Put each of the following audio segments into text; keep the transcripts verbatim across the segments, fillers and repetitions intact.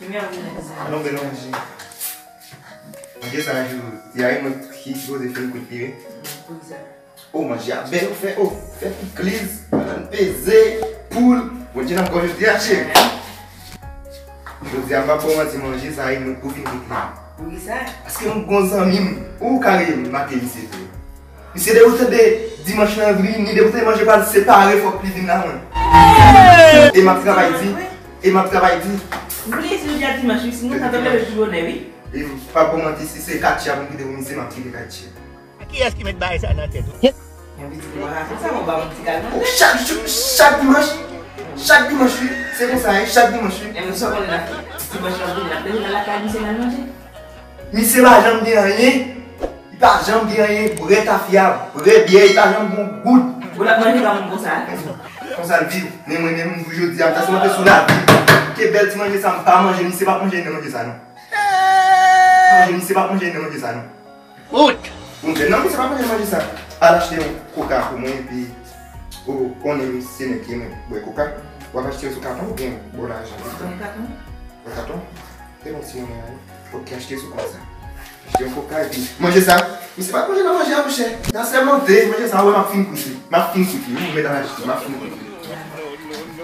Mwen anvi nan kizin. Alon, bèl manje. Manje sa jou, se a mwen ki sipoze fin kwit li, wi. Poukisa? O, manje a bèl, ou fè, o, fè pikliz, banann peze, poul. Bondye nan kò jodi a, cheri. Jodi a, m p ap ba w manti, manje sa a mwen pou fin kwit li. Poukisa? Paske m gon zanmi m, ou ka rele m, m ap rele misye tou. Misye depi w tande dimanch lan vini, depi w tande manje pral separe, fòk li vin la mwen. E m ap travay di, e m ap travay di. Oubli si nou di a dimanch, wi, sinon sa te leve pi bonè, wi. E m p ap ba w manti, si se katya pou m kite pou misye, m ap kite katya. Kiyès ki met bagay sa nan tèt ou? Yon pitit mwen rafe sa, mwen ba yon ti kal manje. Chak jou, chak dimanch, chak dimanch, wi. Se konsa, wi, chak dimanch, wi. E mwen sa konnen la, dimanch lan vini, la, depi nan lakay misye nan manje. Misye pa janm gen anyen. Li pa janm gen anyen, brè tafya, brè byè, li pa janm gen yon goud. Ou l ap manje pa moun konsa. Konsa l viv. Men mwen menm, jodi a, m ta sou manje sou lavi. Ke bèl ti manje sa, m pa manje, misye p ap manje nan manje sa, non. Manje, misye p ap manje nan manje sa, non. Out! Bon, non, misye p ap manje nan manje sa. Al achte yon koka pou mwen, epi, ou konnen misye nèg ki renmen bwè koka. W ap achte sou katon oubyen bò lajan? Katon. Bò katon? Te bon ti monnen la, wi. Ok, achte sou kont sa. Achte yon koka epi manje sa. Misye pa t manje nan manje a, monchè. Nan sèmante, manje sa, wè, m ap fin kwit li. M ap fin kwit li, wi, ou mèt al achte, m ap fin kwit li.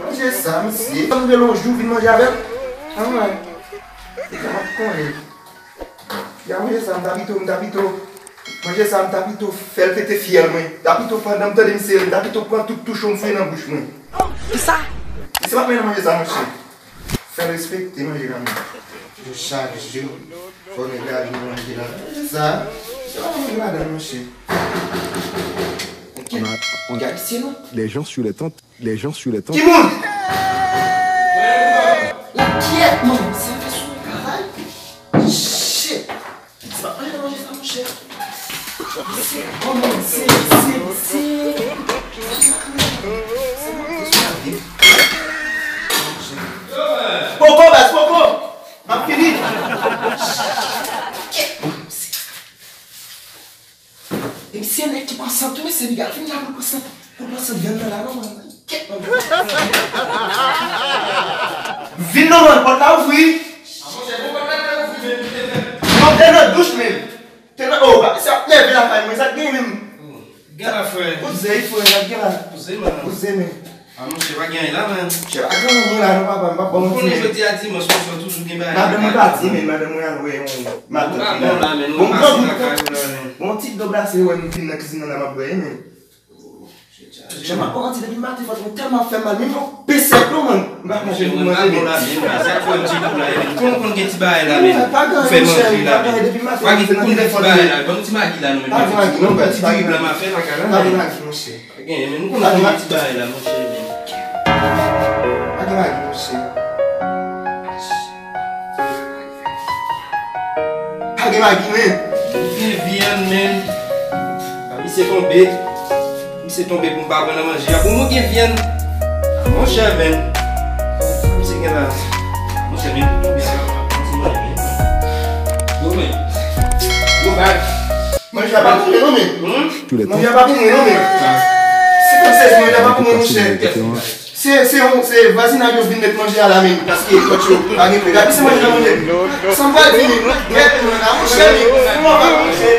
Manje sa, misye. Sa nou de lonjou, vin manje avè m. Anmwey. Misye pa t konnen. Ya manje sa, m ta pito, m ta pito. Manje sa, m ta pito fè l pete fyèl mwen. M ta pito pandan m tande misye, m ta pito pran tout touch m fouye nan bouch mwen. Kisa? Misye pa t manje nan manje sa, monchè. Fè l respekte manje kanmenm. Yo chak jou, fò nèg la vin manje la. Sa, se pa manje ladan, monchè. Gad se nou. Les gens sur les tentes, les gens sur les tentes. Ki moun? La kyèt, man. Sa fè sou travay. Shit. Se pa manje, manje sa, monchè. Se, oh, man, se, se, se. Poko, baz, poko. M ap fini. E misye nèg ki pran sant tou, mesye, li gal vin la pou l pran sant. Pou l pran sant vyann nan la, non, man. Kèt, man. Vin non, man, pòt la ouvri. A, monchè, bon, pòt la te ouvri, men li te fè. Non, te nan douch, men. Te nan, oh, pa, misye ap nève lakay mwen, sa k gen menm. Gen la, frè. Poze, frè, sa k gen la. Poze, man. Poze, men. A, monchè, pa gen anyen la, men. Chè, pa gen anyen la, non, papa, m pa bon. Ou konnen jodi a dimanch, monchè, toujou gen bagay. Madanm mwen pati, men, madanm mwen al wè yon matant li la. Bon, m pase lakay ou la, men. Bon, ti dlo glase, wè, m vin nan kizin nan la, m ap bwè, men. Chè, m ap kòmanse depi maten, vant mwen tèlman fè mal, menm yon pesèk, non, man. M pa konn si pou manje, men. Sa k fè m di pou la, men. Konn, konn gen ti bagay la, men. Ou fè manje la, men. Pa gen, konn gen ti bagay la, ban m ti magi la, non, men. Pa gen magi, non, ti diri blan m a fè lakay la, men. Pa gen magi, monchè. Pa gen, men nou konn gen ti bagay la, monchè, men. Pa gen magi, monchè. Pa gen magi, men. Ou gen vyann, men. A, misye tonbe. Misye tonbe pou m pa pran nan manje a. Pou nou gen vyann. A, monchè, men. Misye gen la. Monchè, men pou tonbe a. Yo, men. Yo, bag. Manje a pa pou mwen non, men. Manje a pa pou mwen non, men. Se fransèz, manje a pa pou mwen, monchè. Se, se yon, se vwazinay yo vin met manje a la, men. Paske kòt yo pa gen prè. Gade, se manje nan manje. Sa m pral di, men. Mèt mwen, a monchè, men. Kòman va, monchè?